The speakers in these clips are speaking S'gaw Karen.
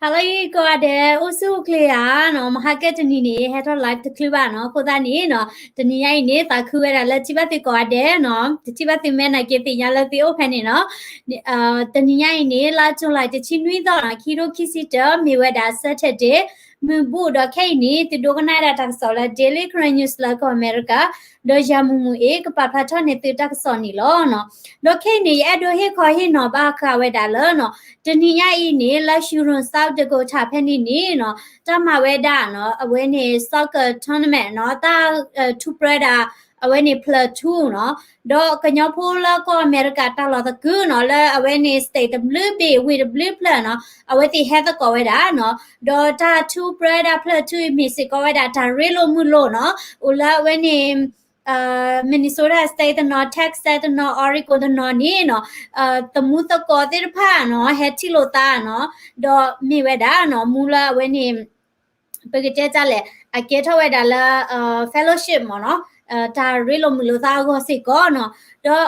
ဟါလၢအဂ့ၤကိးဂၤဒဲး အိၣ်ဆူၣ်အိၣ်ချ့ဧါနီၤ, မဟါကဲတနံၤန့ၣ် ဟဲထီၣ် live တချုးဘၣ်နီၤ, အဃိသတးန့ၣ်နီၤ တနံၤညါအံၤန့ၣ် သးခုဝဲဒၣ်လၢထံၣ်ဘၣ်သုကိးဂၤဒဲးနီၤ, တထံၣ်ဘၣ်သုမဲာ်နၤက့ၤသ့ၣ်ညါလၢသုအိၣ်ဖဲန့ၣ်နီၤ, တနံၤညါအံၤန့ၣ် လါ July တဆံနွံသီနီၤ ခံကထိခံဆံတၢ မ့ၢ်ဝဲဒၣ် Saturday မုၢ်ဘူၣ်ဒီးခဲအံၤန့ၣ် သုဒိကနၣ်ဝဲဒၣ်တၢ်ကစီၣ်လၢ Daily Karen News လၢကီၢ်အမဲရကၤ, ဒီးယၤမုၢ်မုၢ်အ့ၣ် ကပာ်ဖျါထီၣ်န့ၢ်သုတၢ်ကစီၣ်န့ၣ်လီၤနီၤ. ဒီးခဲအံၤန့ၣ် ယအဲၣ်ဒိးဟ့ၣ်ခီဟ့ၣ်နီၤဘၣ်ဃးဝဲဒၣ်လၢနီၤ, တနံၤညါအံၤန့ၣ် လၢ Huron South Dakota ဖဲန့ၣ်န့ၣ်နီၤ တၢ်မၤဝဲဒၣ်နီၤ အဝဲန့ၣ် soccer tournament နီၤ တၢ်ထူးပြဲဒၣ် အဝဲန့ၣ် ဖျၢၣ်ထူနီၤ, ဒီးကညီဖိလၢကီၢ်အမဲရကၤတၢ်လီၢ်သကုၤနီၤ လၢအဝဲန့ၣ် state တဘျုးဘ့ၣ် ဝ့ၢ်တဘျုးဖျၢၣ်နီၤ အဝဲသ့ၣ်ဟဲသကိးဝဲဒၣ်နီၤ, ဒီးတၢ်ထူးပြဲဒၣ်ဖျၢၣ်ထူအံၤ မ့ၢ်စ့ၢ်ကီးဝဲဒၣ်တၢ်ရ့လိာ်မုာ်လိာ်နီၤ အိၣ်လၢအဝဲန့ၣ် Minnesota state တနီၤ, Texas တနီၤ, Oregon တနီၤန့ၣ်နီၤ သမူသကိးသ့ၣ်တဖၣ်နီၤ ဟဲထံၣ်လိာ်သးနီၤ, ဒီးမ့ၢ်ဝဲဒၣ်နီၤ မူလၢအဝဲန့ၣ် ပကတဲတၢ်လဲၣ် အကဲထီၣ်ဝဲဒၣ်လၢ fellowship မ့ၢ်နီၤ, တၢ်ရ့လိာ်မုာ်လိာ်သးအဂီၢ်စ့ၢ်ကီးနီၤ, ဒီး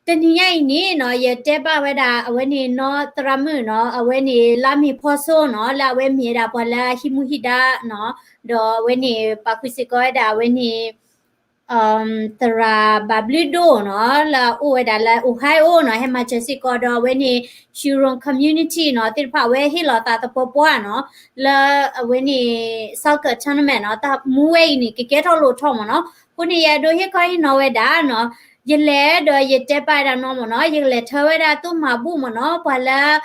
တနံၤညါအံၤန့ၣ်နီၤ ယတဲဘၣ်ဝဲဒၣ် အဝဲန့ၣ်နီၢ်သရၣ်မုၣ်နီၤ, အဝဲန့ၣ်လါမ့ၤဖီဆိနီၤ, လၢအဝဲမ့ၢ်ဝဲဒၣ်ပှၤလၢအဟံးမူဟံးဒါနီၤ, ဒီးအဝဲန့ၣ်ပာ်ဃုာ်စ့ၢ်ကီးဝဲဒၣ် အဝဲန့ၣ် သရၣ်ဘၣ်ဘျုးဒိၣ်နီၤ, လၢအအိၣ်ဝဲဒၣ်လၢ Ohio နီၤ, ဟဲမၤစၢၤစ့ၢ်ကီးဒီးအဝဲန့ၣ် Huron community နီၤ သ့ၣ်တဖၣ် အဝဲဟ့ၣ်လီၤသးသပှၢ်ပှၢ်နီၤ, လၢအဝဲန့ၣ် soccer tournament နီၤ, တၢ်မူဝဲအံၤန့ၣ် ကကဲထီၣ်လိၣ်ထီၣ်မ့ၢ်နီၤ, အဃိန့ၣ် ယအဲၣ်ဒိးဟ့ၣ်ခီဟ့ၣ်နီၤဝဲဒၣ်နီၤ, ယလဲၤဒီးယတဲပာ်ဝဲဒၣ်နီၤမ့ၢ်နီၤ, ယကလဲၤထၢဝဲဒၣ်တိၢ်မၤဘူၣ်မ့ၢ်နီၤ, ပှၤလၢ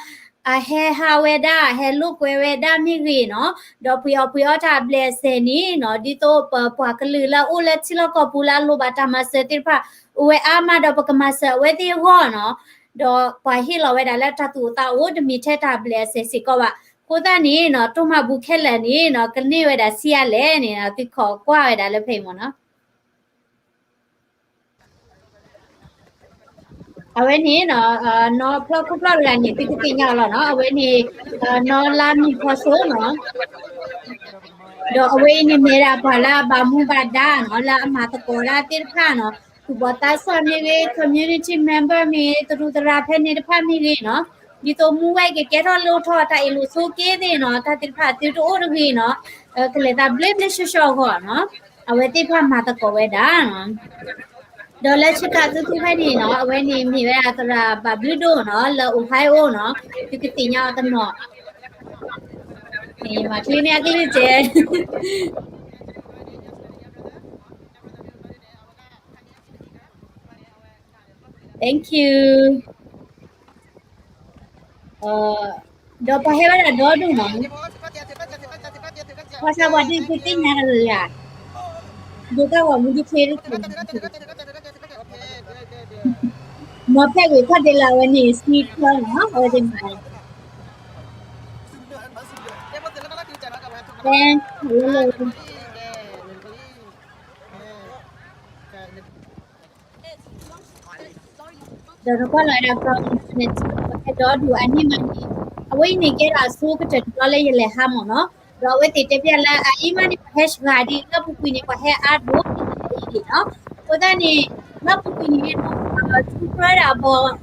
အဟဲဟးဝဲဒၣ် ဟဲလိာ်ကွဲဝဲဒၣ်မ့ၢ်ဂ့ၤနီၤ, ဒီးပှ့ၤအီၣ်ပှ့ၤအီတၢ်အဘျဲးအစဲးန့ၣ်နီၤ, ဒ်သိးပပှၤကလုာ်လၢအအိၣ်လၢထံလီၢ်ကီၢ်ပူၤလၢအလိၣ်ဘၣ်တၢ်မၤစၢၤသ့ၣ်တဖၣ် အိၣ်ဝဲအါမးဒီးပကမၤစၢၤအဝဲသ့ၣ်အဂီၢ်နီၤ, ဒီးပှၤဟ့ၣ်လီၤဝဲဒၣ်လၢတၢ်သူၣ်အိၣ်သးအိၣ် တမ့ၢ်ထဲတၢ်အဘျဲးအစဲးစ့ၢ်ကီးဘၣ်. အဃိသတးန့ၣ်နီၤ တိၢ်မၤဘူၣ်ခဲလၢာ်န့ၣ်နီၤ ကန့ၢ်ဝဲဒၣ်ဆံးအါလဲၣ်န့ၣ် သုခိးကွၢ်ဝဲဒၣ်လၢဖဲအံၤမ့ၢ်နီၤ. အဝဲန့ၣ်နီၤ နီၢ်ဖျီၣ်ခိၣ်ဖျီၣ်တဂၤန့ၣ် သုကသ့ၣ်ညါအီၤလီၤနီၤ, အဝဲန့ၣ် နီၢ်လါမံၤဖီဆိနီၤ, ဒီးအဝဲအံၤန့ၣ်မ့ၢ်ဒၣ်ပှၤလၢအဘၣ်မူဘၣ်ဒါနီၤ, လၢအမၤသကိးဒၣ်သ့ၣ်တဖၣ်နီၤ, သူၣ်ဘီၣ်သးစၢ်မ့ၢ်ဂ့ၤ, community member မ့ၢ်ဂ့ၤ, သရူးသရၣ်ဖဲန့ၣ်တဖၣ်မ့ၢ်ဂ့ၤနီၤ, ဒ်သိးမူဝဲကကဲထီၣ်လိၣ်ထီၣ်တၢ်အ့ၣ်လိာ်ဆိးက့သ့ၣ်နီၤ, တၢ်သ့ၣ်တဖၣ်သုတအိၣ်တဂ့ၤနီၤ, ကလဲၤသးဘျ့ဘျ့ဆှီဆှီအဂီၢ်နီၤ, အဝဲသ့ၣ်တဖၣ်မၤသကိးဝဲဒၣ် ဒီးလၢဆ့ကၤသုသူဖဲန့ၣ်နီၤ, အဝဲန့ၣ်မ့ၢ်ဝဲဒၣ်သရၣ်ဘၣ်ဘျုးဒိၣ်နီၤ, လၢ Ohio နီၤ, သုကသ့ၣ်ညါအီၤတနီၤ, မၤချ့န့ၢ်အကလုၢ်ကဲ Thank you. ဒီးပှၤဟဲဝဲဒၣ်ဒီဒူၣ်နီၤ, ဘၣ်ဆၣ်ပှၤဒ်သုသ့ၣ်ညါတဂ့ၤဧါ, ဒိတၢ်ဂီၤမူဒ်ချ့တက့ၢ်, နီၤဖဲးဂ့ၤခီၣ်ဒ့လၢအဝဲန့ၣ် sneaker နီၤ, အဝဲသ့ၣ်မၤ Thank you. ဒီးနကွၢ်လီၤဝဲဒၣ် ကီၢ် internet ဟဲဒီဒူၣ်အန့ၢ်မးန့ၣ်, အဝဲအံၤန့ၣ်ကဲဒၣ်အဆိကတၢၢ်တဘျီလၢယလဲၤဟးမ့ၢ်နီၤ, ဒီးအဝဲသ့ၣ်တဲပျးလၢအအံၤမးန့ၣ် ပှၤဟဲစှၤဒ်လၢပူၤကွံာ်န့ၣ် ပှၤဟဲအါဒိၣ်န့ၣ်နီၤ, အဃိသတးန့ၣ် လၢပူၤ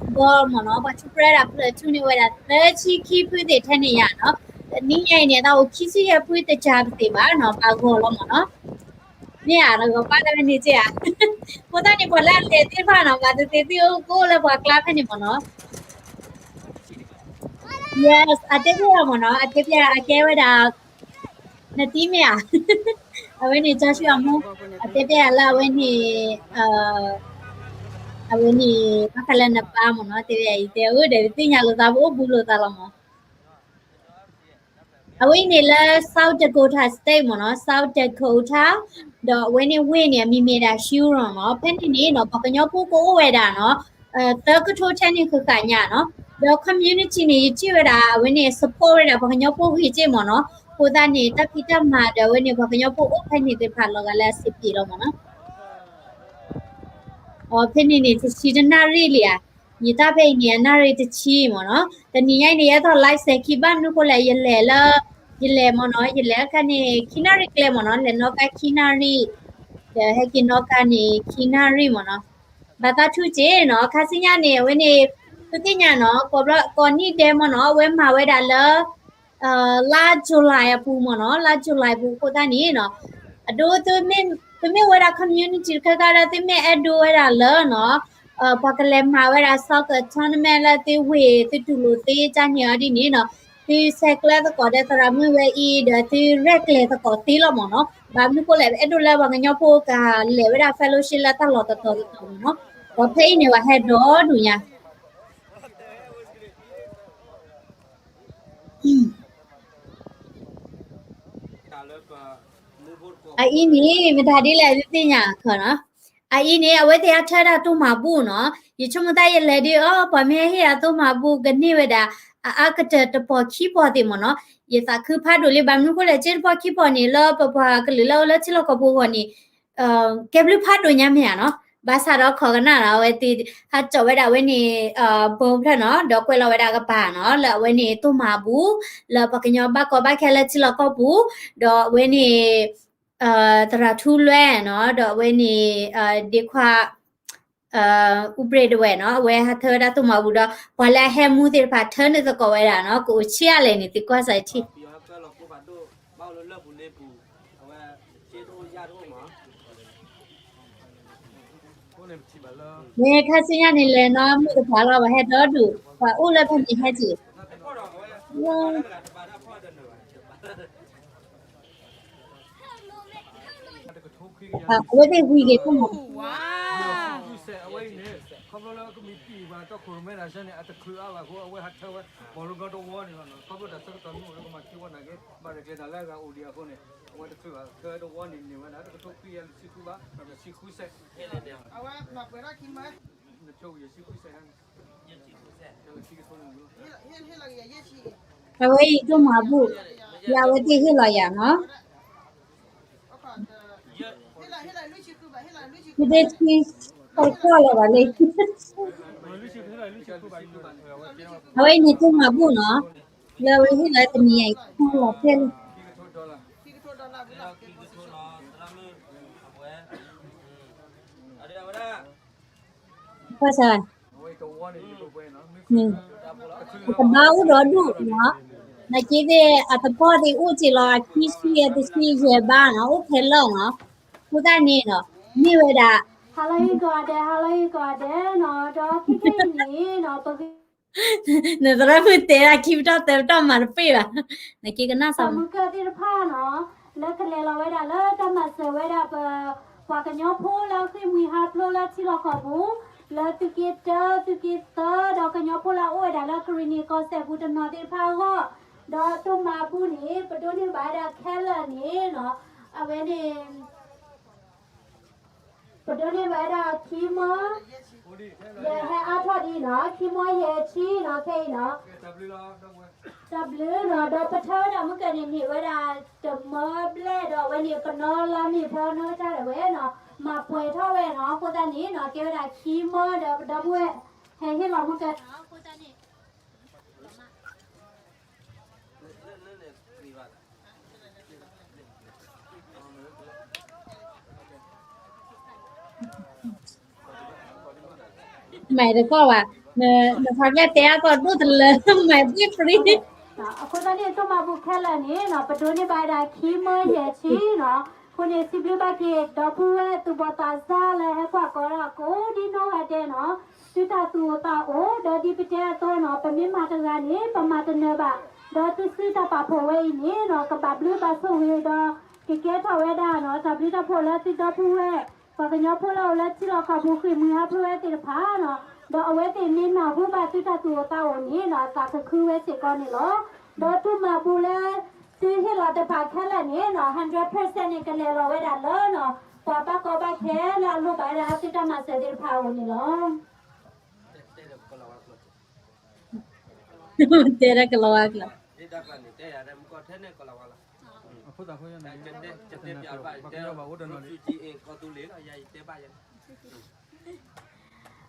ကွံာ်န့ၣ်နီၤ ပှၤထူပြၢဒၣ်ဘီမ့ၢ်နီၤ, ပှၤထူပြၢဒၣ်ဖျၢၣ်ထူန့ၣ်ဝဲဒၣ် သၢဆံခံဖုသ့ၣ်ထဲန့ၣ်ယါနီၤ, တနံၤညါအံၤန့ၣ် အသးအိၣ်ခံဆံယဲၢ်ဖုတစှၤပသ့ၣ်ဘၣ်နီၤ, ဘၣ်ဂီၢ်လီၤမ့ၢ်နီၤ. မ့ၢ်ဧါ, နဂီၤပၢ်လၢမ့ၢ်န့ၣ်က့ဧါ, အဃိသတးန့ၣ် ပှၤလၢအလဲၤသ့ၣ်တဖၣ်နီၤ, ဘၣ်သ့ၣ်သ့ၣ်သုအိၣ်ကိးလၢပှၤကျါဖဲန့ၣ်မ့ၢ်နီၤ. Yes, အတဲပျးမ့ၢ်နီၤ, အတဲပျးအကဲဝဲဒၣ် နသံမ့ၢ်ဧါ, အဝဲန့ၣ် ကၠီဆူအမိၢ်, အတဲပျးလၢအဝဲန့ၣ် အဝဲန့ၣ် ဘၣ်ဃးလၢနပၢ်မ့ၢ်နီၤ, တဲဝဲအံၤတဲအိၣ်ဒီး ပသ့ၣ်ညါလိာ်သး ပအိၣ်ဘူးလိာ်သးလီၤမး. အဝဲအံၤန့ၣ်လၢ South Dakota State မ့ၢ်နီၤ, South Dakota, ဒီးအဝဲန့ၣ်ဝ့ၢ်န့ၣ် အမံၤမ့ၢ်ဒၣ် Huron နီၤ, ဖဲန့ၣ်န့ၣ်နီၤ ပှၤကညီဖိကအိၣ်ဝဲဒၣ်နီၤ သၢကထိထဲန့ၣ်ဃၣ်ဃၣ်ညါနီၤ, ဒီး community န့ၣ် ယထံၣ်ဝဲဒၣ် အဝဲန့ၣ် support ဝဲဒၣ်ပှၤကညီဖိဂ့ၤက့မ့ၢ်နီၤ, အဃိသတးန့ၣ် တၢ်ဖံးတၢ်မၤဒီးအဝဲန့ၣ် ပှၤကညီဖိအိၣ်ဖဲန့ၣ်သ့ၣ်တဖၣ်လီၤဂာ်လၢအဆင်ပြေလီၤမ့ၢ်နီၤ. အဖဲန့ၣ်န့ၣ် တဆံတနၣ်ရံၣ်လံဧါ, ယတၢ်ဖဲအံၤန့ၣ် အနၣ်ရံၣ်တဆံမ့ၢ်နီၤ, တနံၤညါအံၤန့ၣ် ယအဲၣ်ဒိး live စဲၤခံဘၣ်မနုၤဃိလဲၣ် ယလဲၤလၢ ယလဲၤမ့ၢ်နီၤ, ယလဲၤအခါန့ၣ် ခံနၣ်ရံၣ်ကျဲမ့ၢ်နီၤ, လဲၤနီၣ်ကါခံနၣ်ရံၣ်, ဒီးဟဲက့ၤနီၣ်ကါန့ၣ် ခံနၣ်ရံၣ်မ့ၢ်နီၤ, ဘၣ်သးထူၢ်က့နီၤ, ခါဆူညါန့ၣ် အဝဲန့ၣ် သုသ့ၣ်ညါနီၤ, ကိးဘျီ ကိးနံၣ်ဒဲးမ့ၢ်နီၤ, အဝဲမၤဝဲဒၣ်လၢ လါ July အပူၤမ့ၢ်နီၤ, လါ July ပူၤအဃိသတးန့ၣ်နီၤ, အဒိ သုမ့ၢ်ဝဲဒၣ် community တခါခါဒီး သုမ့ၢ်အဲၣ်ဒိးဝဲဒၣ်လၢနီၤ, ပှၤကလဲၤမၤဝဲဒၣ် soccer tournament လၢသုဝ့ၢ် သုတူၢ်လိာ်သ့တၢ်န့ၣ်အီၤဒ်န့ၣ်နီၤ, သုဆဲးကျၢသကိးဒီးသရၣ်မုၣ်ဝဲအံၤ ဒီးသုရဲၣ်ကျဲၤသကိးသ့လီၤမ့ၢ်နီၤ. ဘၣ်မနုၤဃိလဲၣ် အဲၣ်ဒိးလၢပှၤကညီဖိကလဲၤဝဲဒၣ် fellowship လၢတၢ်လီၢ်တတီၤတတီၤမ့ၢ်နီၤ, ဒီးဖဲအံၤန့ၣ် ပှၤဟဲဒီဒူၣ်ညါ အအံၤန့ၣ် မတၤဒ်လဲၣ် သုသ့ၣ်ညါအခီနီၤ, အအံၤန့ၣ် အဝဲသ့ၣ်ဟးထၢဒၣ်တိၢ်မၤဘူၣ်နီၤ, ယဆိကမိၣ်သးယလဲၤဒ်အီၤ ပှၤမ့ၢ်ဟဲဟ့ၣ်အတိၢ်မၤဘူၣ်ကန့ၢ်ဝဲဒၣ် အအါကတၢၢ်တပီၤခံပီၤသ့ၣ်မ့ၢ်နီၤ, ယသးခုဖးဒိၣ်လံ ဘၣ်မနုၤဃိလဲၣ် က့တပီၤခံပီၤန့ၣ် လၢပပှၤကလုာ်လၢအအိၣ်လၢထံလီၢ်ကီၢ်ပူၤအဂီၢ်န့ၣ် ကဲဘျုးဖးဒိၣ်ညါမ့ၢ်ဧါနီၤ, ဘၣ်ဆၣ်ဒီးခိးကနၣ်ဒီး အဝဲသ့ၣ်ဟးစိာ်ဝဲဒၣ်အဝဲန့ၣ် ဘိဖျၢၣ်နီၤ, ဒီးကွဲးလီၤဝဲဒၣ်ကပၤနီၤ, လၢအဝဲန့ၣ်တိၢ်မၤဘူၣ် လၢပှၤကညီဘၣ်ကီဘၣ်ခဲလၢထံလီၢ်ကီၢ်ပူၤ, ဒီးအဝဲန့ၣ် သရၣ်ထူလွဲနီၤ, ဒီးအဝဲန့ၣ် ဒ့ခွါ အူဘြ့းဒဝဲနီၤ, အဝဲဟးထၢဝဲဒၣ်တိၢ်မၤဘူၣ်ဒီး ပှၤလၢအဟဲမူသ့ၣ်တဖၣ်ထၢန့ၢ်သကိးဝဲဒၣ်နီၤ, ကအိၣ်ဆံးအါလဲၣ်န့ၣ် သုကွၢ်စၢၤထံ မ့ၢ်ခါဆူညါန့ၣ်လဲၤနီၤ မုၢ်တဖၣ်လီၤ ပှၤဟဲဒီဒူၣ် ပှၤအိၣ်လၢဖဲန့ၣ်ဟဲက့ၤ အဝဲသ့ၣ်ဝံၤက့ၤခိၣ်မး အဝဲအံၤတိၢ်မၤဘူၣ် ယအဝဲသ့ၣ်ဟ့ၣ်လီၤယၤနီၤ သုဒ့ဆံ ကီၢ်ကီၢ်လီၤဘၣ်လံ အဝဲအံၤန့ၣ်တိၢ်မၤဘူၣ်နီၤ လၢအဝဲဟ့ၣ်လီၤတနံၤအံၤ ခီလီၤဖဲလံ ကွၢ်စၢ် ပကဘါအိၣ်ဒီဒူၣ်နီၤ နာ်က့သ့ၣ် အသပှၢ်သ့ၣ်အိၣ်က့ၤလီၤ အခံဆံယဲၢ်တဆံယဲၢ်ဘါနီၤ အိၣ်ခဲလၢာ်နီၤ အဃိသတးန့ၣ်နီၤ မ့ၢ်ဝဲဒၣ် ဟါလၢဂ့ၤကိးဂၤဒဲး ဟါလၢဂ့ၤကိးဂၤဒဲးနီၤ ဒီးခဲခဲအံၤန့ၣ်နီၤ ပ နသရၣ်မုၣ်တဲဒၣ်ခံပတီၢ်သၢပတီၢ်မၤတပ့ၢ်ဘၣ် နက့ကနၣ်စ့ၢ် မုၢ်ကၢၢ်သ့ၣ်တဖၣ်နီၤ လၢကလဲၤလီၤဝဲဒၣ်လၢတၢ်မၤစၢၤဝဲဒၣ်ပ ပှၤကညီဖိလၢဃ့ၢ်မှံဟးဖျိးလၢထံလီၢ်ကီၢ်ပူၤ လၢသုးက့တၢ သုးက့သၢ ဒီးကညီဖိလၢအအိၣ်ဝဲဒၣ်လၢကရံၣ်နံၣ်ကီၢ်စဲၣ်ပူၤတနီၤသ့ၣ်တဖၣ်အဂီၢ် ဒီးတိၢ်မၤဘူၣ်န့ၣ် ပဒိးန့ၢ်ဘၣ်ဝဲဒၣ်ခဲလၢာ်န့ၣ်နီၤ အဝဲန့ၣ် ပဒိးန့ၢ်ဘၣ်ဝဲဒၣ်ခံမီ ဒီးဟဲအါထီၣ်ဒ်နီၤ ခံမီယဲၢ်ဆံနီၤ ခဲအံၤနီၤ တၢ်ဘျုးနီၤ ဒီးပထၢဝဲဒၣ်မုၢ်ကၢၢ်န့ၣ်န့ၢ်ဝဲဒၣ်တမၢဘျဲၣ် ဒီးအဝဲန့ၣ်ပနီၢ်လါမ့ၢ်ဖီနီၢ်ကစၢ်ဒၣ်ဝဲနီၤ မၤပှဲၤထီၣ်ဝဲနီၤ အဃိသတးန့ၣ်နီၤ ကဲဝဲဒၣ်ခံမီ ဒီးပဒီပုၢ်ဝဲၢ် ဟဲဟ့ၣ်လီၤမုၢ်ကၢၢ်နီၤ အဃိသတးန့ၣ် မၤတကီၢ်ဘၣ်, နဖးဖျဲၣ်တဲအကီၢ်ဒိၣ်တလၢ မၤဘှ့ၣ်ပြံ အဃိသတးန့ၣ် တိၢ်မၤဘူၣ်ခဲလၢာ်န့ၣ်နီၤ ပဒိးန့ၢ်ဘၣ်ဝဲဒၣ်ခံမၢယဲၢ်ဆံနီၤ, အဃိန့ၣ် စံးဘျုးဘၣ်က့ၤ ဒီပုၢ်ဝဲၢ်သူၣ်ဘီၣ်သးစၢ်လၢဟဲကွၢ်ကီးဒၣ်ကိးဒ်နီၢ်ဂၤဒဲးနီၤ, သုတၢ်သူၣ်အိၣ်သးအိၣ်, ဒီးဒ်ပတဲအသိးနီၤ ပမ့ၢ်မၤတဂၤန့ၣ် ပမၤတနၢၤဘၣ်, ဒီးသုစုတၢ်ပာ်ဖှိၣ်ဝဲအံၤန့ၣ်နီၤ ကဘၣ်ဘျုးဘၣ်ဆိၣ်ဂ့ၤဒီး ကကဲထီၣ်ဝဲဒၣ်နီၤ တၢ်ဘျုးတၢ်ဖှိၣ်လၢသုဒီပုၢ်ဝဲၢ် ပှၤကညီဖိလၢအိၣ်လၢထံလီၢ်ကီၢ်ပူၤ ဃ့ၢ်မှံဟးဖျိးဝဲသ့ၣ်တဖၣ်နီၤ, ဒီးအဝဲသ့ၣ်မ့ၢ်နၢ်ဟူဘၣ်သုတၢ်သူၣ်အိၣ်သးအိၣ်န့ၣ်နီၤ သးကခုဝဲစ့ၢ်ကီးန့ၣ်လီၤ. ဒီးတိၢ်မၤဘူၣ်လၢ သုဟ့ၣ်လီၤတဖၣ်ခဲလၢာ်န့ၣ်နီၤ hundred percent န့ၣ် ကလဲၤလီၤဝဲဒၣ်လၢနီၤ ပှၤဘၣ်ကီဘၣ်ခဲလၢအလိၣ်ဘၣ်ဝဲဒၣ်သုတၢ်မၤစၢၤသ့ၣ်တဖၣ်အအိၣ်န့ၣ်လီၤ. တဲဒၣ်ကလီၤဝါကျိာ်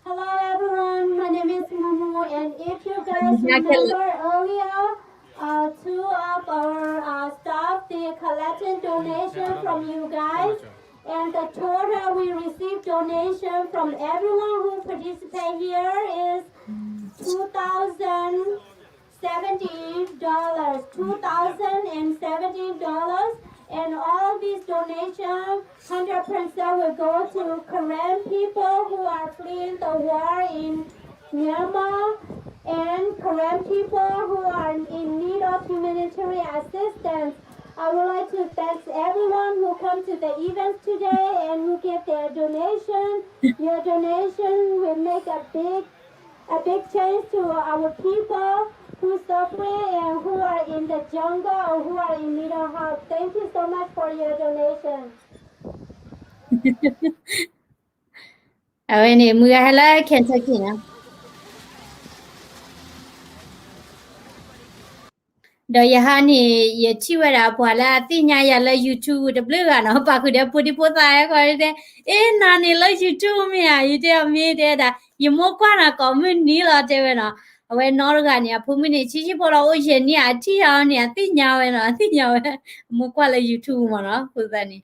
Hello everyone, my name is Mumu, and if you guys remember earlier, uh, two of our uh, staff, they collected donation from you guys, and the total we received donation from everyone who participate here is two thousand seventy dollars, two thousand and seventeen dollars, and all these donations, hundred percent will go to Karen people who are fleeing the war in Myanmar and Karen people who are in need of humanitarian assistance. I would like to thank everyone who come to the events today and who give their donation. Your donation will make a big a big change to our people who suffering and who are in the jungle or who are in need of help. Thank you so much for your donation. အဝဲန့ၣ် မုၢ်ဂၤဟဲလၢ Kentucky နီၤ ဒီးယဟါန့ၣ် ယထံၣ်ဝဲဒၣ်ပှၤလၢအသ့ၣ်ညါယၤလၢ YouTube တဘျုးဂၤနီၤ, ပာ်ဃုာ်ဒီးဖိဒံဖိသၣ်ဟဲဃီတဲ, အ့ နၤန့ၣ်လၢ YouTube မ့ၢ်ဧါ, ယတဲအီၤမ့ၢ် တဲဒၣ်, ယမိၢ်ကွၢ်နၤကိးမုၢ်နံၤလီၤ တဲဝဲနီၤ. အဝဲနီတဂၤန့ၣ် အဖိမုၣ်န့ၣ် ဆံးဆံးဖိလီၤ အိၣ်ယဲၢ်နံၣ် အထံၣ်အီၤန့ၣ် အသ့ၣ်ညါဝဲနီၤ, အသ့ၣ်ညါဝဲ, အမိၢ်ကွၢ်လၢ YouTube မ့ၢ်နီၤ, အဃိသတးန့ၣ်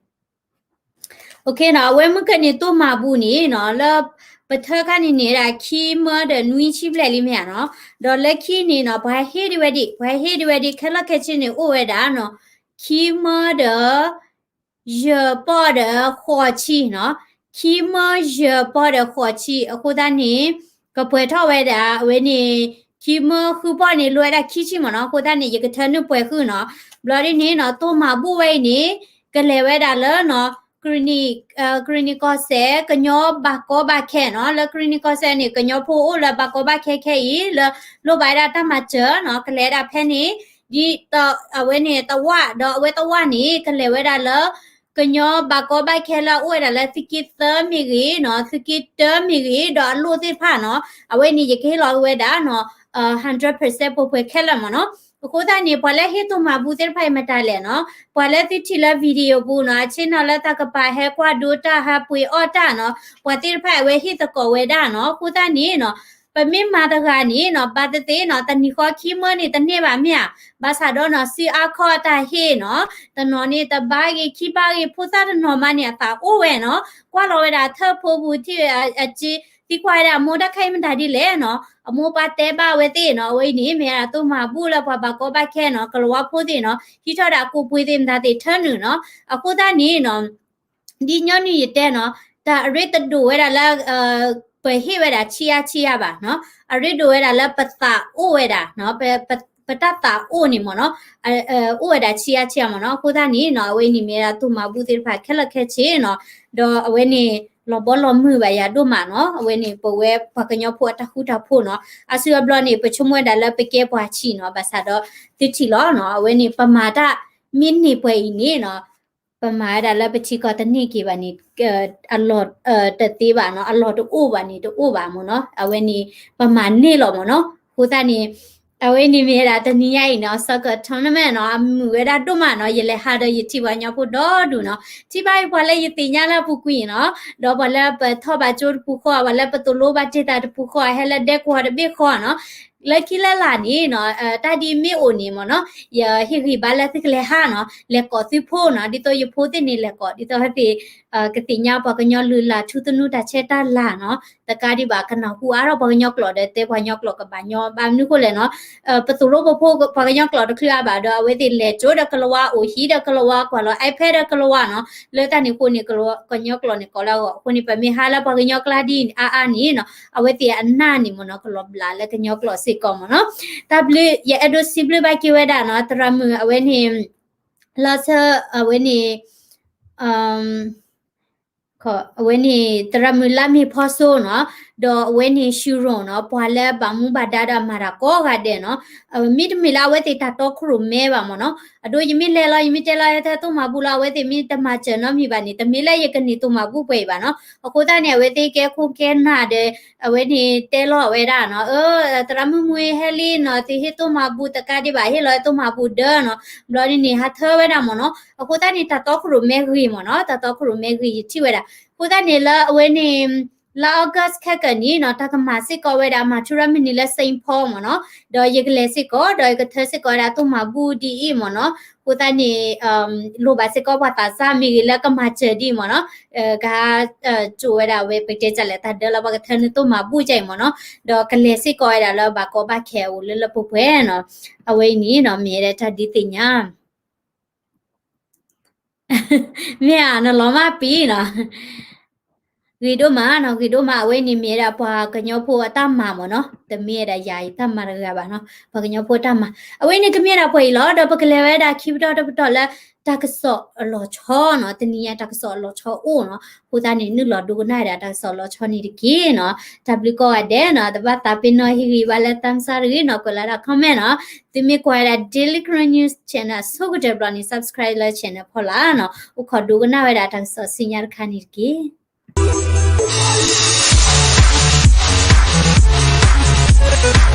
OK နီၤ, အဝဲမုၢ်ကန့ၣ်တိၢ်မၤဘူၣ်န့ၣ်နီၤ, လၢပထၢခါန့ၣ်န့ၣ်ဒၣ် ခံမၢဒီးနွံဆံဘျဲၣ်လံမ့ၢ်ဧါနီၤ, ဒီးလၢခံန့ၣ်နီၤ ပှၤဟ့ၣ်ဒံးဝဲဒံး, ပှၤဟ့ၣ်ဒံးဝဲဒံး ခဲလၢာ်ခဲဆ့န့ၣ် အိၣ်ဝဲဒၣ်နီၤ, ခံမၢဒီး ယဲၢ်ပီၢ်ဒီးဃိးဆံနီၤ, ခံမၢယဲၢ်ပီၢ်ဒီးဃိးဆံ, အဃိသတးန့ၣ် ကပှဲၤထီၣ်ဝဲဒၣ် အဝဲန့ၣ် ခံမၢဃုပီၢ်န့ၣ် လိၣ်ဝဲဒၣ်ခံဆံမ့ၢ်နီၤ, အဃိသတးန့ၣ် ယကထၢနုာ်ပှဲၤဃုာ်နီၤ, ဘျီဒ်န့ၣ်နီၤ တိၢ်မၤဘူၣ်ဝဲအံၤန့ၣ် ကလဲၤဝဲဒၣ်လၢနီၤ ကရံၣ်နံၣ်ကီၢ်စဲၣ် ကညီဘၣ်ကီဘၣ်ခဲနီၤ, လၢကရံၣ်နံၣ်ကီၢ်စဲၣ်န့ၣ် ကညီဖိအိၣ်လၢဘၣ်ကီဘၣ်ခဲခဲအံၤ လၢလိၣ်ဘၣ်ဝဲဒၣ်တၢ်မၤစၢၤနီၤ, ကလဲၤဝဲဒၣ်ဖဲန့ၣ် ဒ်အဝဲန့ၣ်တဝၣ်, ဒီးအဝဲတဝၣ်န့ၣ် ကလဲၤဝဲဒၣ်လၢ ကညီဘၣ်ကီဘၣ်ခဲလၢအအိၣ်ဝဲဒၣ်လၢသုးက့သၢမ့ၢ်ဂ့ၤနီၤ, သုးက့တၢမ့ၢ်ဂ့ၤ, ဒီးအလိၣ်သ့ၣ်တဖၣ်နီၤ, အဝဲန့ၣ်ယကဟ့ၣ်လီၤဝဲဒၣ်နီၤ hundred percent ပှဲၤပှဲၤခဲလၢာ်မ့ၢ်နီၤ. အဃိသတးန့ၣ် ပှၤလၢဟ့ၣ်တိၢ်မၤဘူၣ်သ့ၣ်တဖၣ်အံၤမတၤလဲၣ်နီၤ, ပှၤလၢသုထံၣ်လၢ video ပူၤနီၤ, အဆ့ၣ်နီၤလၢတၢ်ကပၤဟဲကွၢ်ဒိတၢ် ဟဲပှ့ၤအီၣ်တၢ်နီၤ, ပှၤသ့ၣ်တဖၣ်အဝဲဟ့ၣ်သကိးဝဲဒၣ်နီၤ. အဃိသတးန့ၣ်နီၤ ပမ့ၢ်မၤတဂၤန့ၣ်နီၤ ဘၣ်သ့ၣ်သ့ၣ်နီၤ တနံၤဃီခံမၢန့ၣ်တန့ၢ်ဘၣ်မ့ၢ်ဧါ, ဘၣ်ဆၣ်ဒီးနီၤ စုအါခီၣ်အတၢ်ဟ့ၣ်နီၤ, တနီၤန့ၣ် တဘါဂ့ၤခံဘါဂ့ၤ ဖိသၣ်တနီၤမးန့ၣ် အသးအိၣ်ဝဲနီၤ, ကွၢ်လီၤဝဲဒၣ်ထၢၣ်ဖိပူၤထံၣ်ဝဲအစ့, သံကွၢ်ဝဲဒၣ်အမိၢ်တၢ်ခါအံၤမတၤဒ်လဲၣ်နီၤ, အမိၢ်ပၢ်တဲဘၣ်ဝဲသ့ၣ်နီၤ, အဝဲအံၤန့ၣ် မ့ၢ်ဒၣ်တိၢ်မၤဘူၣ်လၢပှၤဘၣ်ကီဘၣ်ခဲနီၤ, ကလၤဝါဖိသ့ၣ်နီၤ, ဟံးထီၣ်ဒၣ်ကိးပှ့ၤသ့ၣ်မတၤသ့ၣ်ထၢနုာ်နီၤ. အဃိသတးန့ၣ်နီၤ ဒ်ညီနုၢ်ယတဲနီၤ, တၢ်အရ့တဒိၣ်ဝဲဒၣ်လၢ ပဟ့ၣ်ဝဲဒၣ်ဆံးအါဆံးအါဘၣ်နီၤ, အရ့ဒိၣ်ဝဲဒၣ်လၢပသးအိၣ်ဝဲဒၣ်နီၤ, ပတၢ်သးအိၣ်န့ၣ်မ့ၢ်နီၤ, အိၣ်ဝဲဒၣ်ဆံးအါဆံးအါမ့ၢ်နီၤ. အဃိသတးန့ၣ်နီၤ အဝဲန့ၣ်မ့ၢ်ဒၣ်တိၢ်မၤဘူၣ်သ့ၣ်တဖၣ်ခဲလၢာ်ခဲဆ့နီၤ, ဒီးအဝဲန့ၣ် လီၤဘီလီၤမုၢ်ဘၣ်ယၤဒိၣ်မးနီၤ, အဝဲန့ၣ်ပဝဲပှၤကညီဖိအတၢ်ဃူတၢ်ဖိးနီၤ, အါစုအါဘျီန့ၣ် ပဆိကမိၣ်ဝဲဒၣ်လၢပကဲပှၤဆံးနီၤ, ဘၣ်ဆၣ်ဒီးသုထံၣ်လီၤနီၤ, အဝဲန့ၣ်ပမၤတၢ်မ့ၢ်န့ၢ်ပှဲၤအံၤန့ၣ်နီၤ ပမၤဝဲဒၣ်လၢပထံကီၢ်တန့ၢ်က့ၤဘၣ်န့ၣ် အလီၢ်တသ့ဘၣ်နီၤ, အလီၢ်တအိၣ်ဘၣ်န့ၣ် တအိၣ်ဘၣ်မ့ၢ်နီၤ, အဝဲန့ၣ် ပမၤန့ၢ်လီၤမ့ၢ်နီၤ. အဃိသတးန့ၣ် အဝဲန့ၣ်မ့ၢ်ဝဲဒၣ်တနံၤညါအံၤနီၤ soccer tournament နီၤ, အမုာ်ဝဲဒၣ်ဒိၣ်မးနီၤ, ယလဲၤဟးဒီးယထံၣ်ပှၤကညီဖိဒီဒူၣ်နီၤ, ထံၣ်ဘၣ်အံၤပှၤလၢယသ့ၣ်ညါလၢအပူၤကွံာ်နီၤ, ဒီးပှၤလၢပထီၣ်ဘၣ်ကၠိတပူၤဃီ, ပှၤလၢပသိၣ်လိဘၣ်တ့ၢ်သးတပူၤဃီ, ဟဲလၢဒဲကဝီၤတဘ့ၣ်ဃီနီၤ လၢခံလၢလာ်န့ၣ်နီၤ တၢ်ဒ်မ့ၢ်အိၣ်န့ၣ်မ့ၢ်နီၤ, ယဟ့ၣ်ဂံၢ်ဘါလၢသုကလဲၤဟးနီၤ, လဲၤကိးသုဖိနီၤ, ဒ်သိးယဖိသ့ၣ်န့ၣ်လဲၤကိး, ဒ်သိးဟဲသ့ၣ် ကသ့ၣ်ညါပှၤကညီလုၢ်လၢ်ထူသနူတၢ်ဆဲးတၢ်လၤနီၤ, တကးဒံးဘၣ် ကနၢ်ဟူအါထီၣ်ပှၤကညီကျိာ်ဒီး တဲပှၤကညီကျိာ်ကဘၣ်ညီဘၣ်မနုၤဃိလဲၣ်နီၤ, ပသိၣ်လိပဖိပှၤကညီကျိာ်တချုးအါဘၣ်ဒီး အဝဲသ့ၣ်လဲၤကၠိဒီးကလၤဝါ အိၣ်ဟံၣ်ဒီးကလၤဝါ ကွၢ်လီၤ iPad ဒီးကလၤဝါနီၤ, လၢတၢ်န့ၣ်အဃိန့ၣ် ကညီကျိာ်န့ၣ်ကိးလၢအဂီၢ်, အဃိန့ၣ် ပမ့ၢ်ဟးလၢပှၤကညီကျါဒ်အါအါန့ၣ်နီၤ, အဝဲသ့ၣ်အနၢ်န့ၣ်မ့ၢ်နီၤ ကလီၤဘျးလၢကညီကျိာ်စ့ၢ်ကီးမ့ၢ်နီၤ. တၢ်ဘျုး ယအဲၣ်ဒိးစံးဘျုးဘၣ်က့ၤဝဲဒၣ်နီၤ သရၣ်မုၣ်အဝဲန့ၣ် လီၤဆၢ အဝဲန့ၣ် အဝဲန့ၣ် သရၣ်မုၣ်လါမ့ၤဖီစိနီၤ, ဒီးအဝဲန့ၣ် ရှုရိၤနီၤ, ပှၤလၢဘၣ်မူဘၣ်ဒါဒီးအမၤတၢ်ကိးဂၤဒဲးနီၤ, မ့တမ့ၢ်လၢအဝဲသ့ၣ်တၢ်တီခိၣ်ရိၣ်မဲဘၣ်မ့ၢ်နီၤ, အဒိ ယမ့ၢ်လဲၤလီၤ ယမ့ၢ်တဲလီၤ ဟဲထဲတိၢ်မၤဘူၣ်လီၤ အဝဲသ့ၣ်မ့ၢ်တမၤစၢၤနီတမံၤဘၣ်န့ၣ် တမ့ၢ်လၢယကန့ၢ်တိၢ်မၤဘူၣ်ပှဲၤအံၤဘၣ်နီၤ. အဃိသတးန့ၣ် အဝဲသ့ၣ်ကဲခိၣ်ကဲနၢ်ဒီး အဝဲန့ၣ်တဲလီၤဝဲဒၣ်နီၤ, သရၣ်မုၣ်မွှ့ဟဲလံနီၤ, သုဟ့ၣ်တိၢ်မၤဘူၣ်တကးဒံးဘၣ် ဟ့ၣ်လီၤတိၢ်မၤဘူၣ်ဒၢနီၤ, ဘျီဒ်န့ၣ် ဟးထၢဝဲဒၣ်မ့ၢ်နီၤ. အဃိသတးန့ၣ် တၢ်တီခိၣ်ရိၣ်မဲဂ့ၤမ့ၢ်နီၤ, တၢ်တီခိၣ်ရိၣ်မဲဂ့ၤ ယထံၣ်ဝဲဒၣ်. အဃိသတးန့ၣ်လၢအဝဲန့ၣ် လါ August ခဲကနံၣ်နီၤ တၢ်ကမၤစ့ၢ်ကီးဝဲဒၣ် မၤထူရၣ်မုၢ်နံၤလၢ Saint Paul မ့ၢ်နီၤ, ဒီးယကလဲၤစ့ၢ်ကီး ဒီးယကထၢစ့ၢ်ကီးဝဲဒၣ်သိၣ်မၤဘူၣ်ဒ်အံၤမ့ၢ်နီၤ, အဃိသတးန့ၣ် လိၣ်ဘၣ်စ့ၢ်ကီးပှၤသးစၢ်မ့ၢ်ဂ့ၤလၢကမၤစၢၤဒ်အံၤမ့ၢ်နီၤ, က ကၠိဝဲဒၣ်ဝဲ ပတဲတၢ်လဲၣ် တၢ်ဒၢလၢပှၤကထၢနုာ်သိၣ်မၤဘူၣ်ဒ်အံၤမ့ၢ်နီၤ, ဒီးကလဲၤစ့ၢ်ကီးဝဲဒၣ်လၢဘၣ်ကီဘၣ်ခဲအအိၣ်လၢလၢပှဲၤပှဲၤနီၤ, အဝဲအံၤန့ၣ်နီၤ မ့ၢ်ဝဲဒၣ်တၢ်ဒုးသ့ၣ်ညါ မ့ၢ်ဧါ နလီၤမၢ်ပံၤနီၤ, ဂ့ၤဒိၣ်မးနီၤ ဂ့ၤဒိၣ်မး အဝဲန့ၣ်မ့ၢ်ဝဲဒၣ်ပှၤကညီဖိအတၢ်မၤမ့ၢ်နီၤ, တမ့ၢ်ဝဲဒၣ်ယၤအံၤတၢ်မၤတဂၤဘၣ်နီၤ, ပှၤကညီဖိအတၢ်မၤ, အဝဲန့ၣ်ကမ့ၢ်ဝဲဒၣ်ပှဲၤအံၤလီၤ, ဒီးပကလဲၤဝဲဒၣ်ခံပတီၢ်တပတီၢ်လၢ တၢ်ကစီၣ်အလီၤဆီနီၤ, တနံၤညါတၢ်ကစီၣ်အလီၤဆီအိၣ်နီၤ, အဃိသတးန့ၣ် နုာ်လီၤဒိကနၣ်ဝဲဒၣ်တၢ်ကစီၣ်အလီၤဆီန့ၣ်တက့ၢ်နီၤ, တၢ်ဘျုးကိးဂၤဒဲးနီၤ, တဘၣ်သးပ့ၤနီၣ်ဟ့ၣ်ဂံၢ်ဘါလၢ သးစၢ်တဂ့ၤနီၤ, ကွဲးလီၤဒၣ် comment နီၤ, သုမ့ၢ်ကွၢ်ဝဲဒၣ် Daily Karen News Channel အဆိကတၢၢ်ဘျီန့ၣ် subscribe လၢ channel ဖီလာ်နီၤ, အိၣ်ခိးဒိကနၣ်ဝဲဒၣ်တၢ်ကစီၣ်ဆူညါတခါန့ၣ်တက့ၢ်.